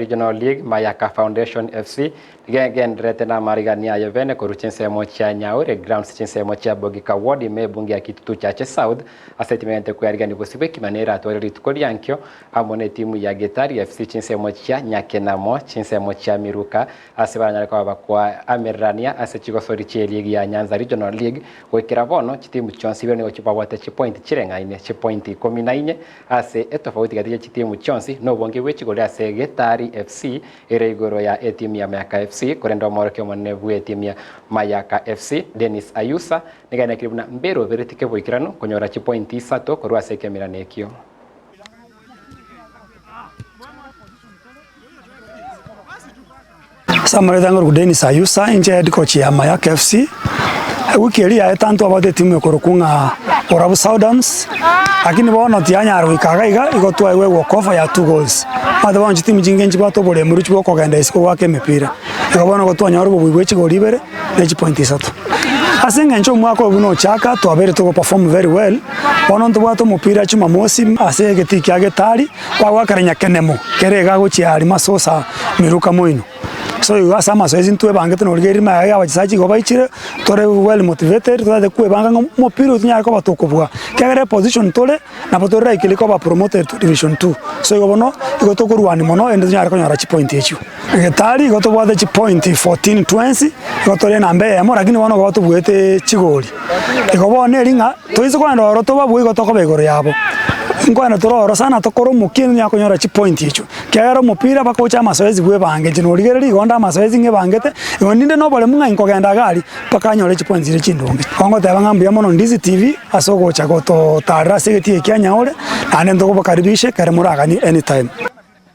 Regional League, Mayaka Foundation FC nigo egendererete namarigani aye bene korwa chinsemo chia Nyaure Grounds chinsemo chia Bogika Ward ime ebunge ya Kitutu Chache South ase etimu egente kwearigania bosio bw'ekima neratware rituko riankio amo netimu ya Gitari FC chinsemo chia Nyakenamo chinsemo chia Miruka ase baranyare koba bakoamererania ase chigosori chi'eligi ya Nyanza Regional League goikera bono chitimu chionsi ibere nigo chibabwate chipointi chireng'aine chipointi ikomi na inye Ase etofauti gati ye chitimu chionsi nobonge bwe chigori ase Getari FC ere igoro ya etimu ya Mayaka FC korende omoorokia omonene bwe etimu ya Mayaka FC Dennis Ayusa nigo aenekire buna mberobereti keboikeranu konyora chipointi isato korwa ase ekemirano ekio. Ase amaretha ng'orokwa Dennis Ayusa, inche head coach ya Mayaka FC. Ewiki eria yaeta ntwabwate etimu ekorokwa ng'a Borabu Southerns, lakini bono tiyanyara goika iga iga, igo twaegwa ewalkover ya two goals. Omanyete bono chitimu chinge nchibwate oboremu rirochio bwa okogenda isiko goaka emepira. Igo bono igo twanyora obobui bwe chigori ibere ne chipoint isato. Ase eng'encho omwaka oyo buna ochaka twabeire togo perform very well, bono ntobwate omopira jumamosi ase egetii kia Getari. Bagoakera nyakenemo kere iga gochia aria masosa miruka moino. So igo ase amasoesi ntwebangete norigereria ime iga abachesaji igo baichire, tore well motivated totagete kwebanga ng'a omopira oyo tonyare koba tokobua, ekiagera eposition tore, nabo tore likely koba promoted to division two. So igo bono, igo tokorwania mono erinde tonyare konyora chipoint echio. Getari igo tobwate chipoint 14 twensi, igo tore enamba eyemo lakini bono igo tobuete chigori. Igo bono eri ng'a toise kogenda ororo tobabue igo tokoba igoro yabo. Nkoenda tore ororo sana tokore omokia onyare konyora chipoint echio, ekiagera omopira bakocha amasoesi bwebange inche norigereria igo onde amasoesi ng'ebangete, igo ninde na oboremu ng'a inkogenda iga aria mpaka nyore chipoints chiria chindonge. Igo ngoteba ng'a mbuya mono Ndizi TV ase ogocha gototarera ase egetii eke kia Nyaore, naende ntokobakaribishe ekero moraganie anytime.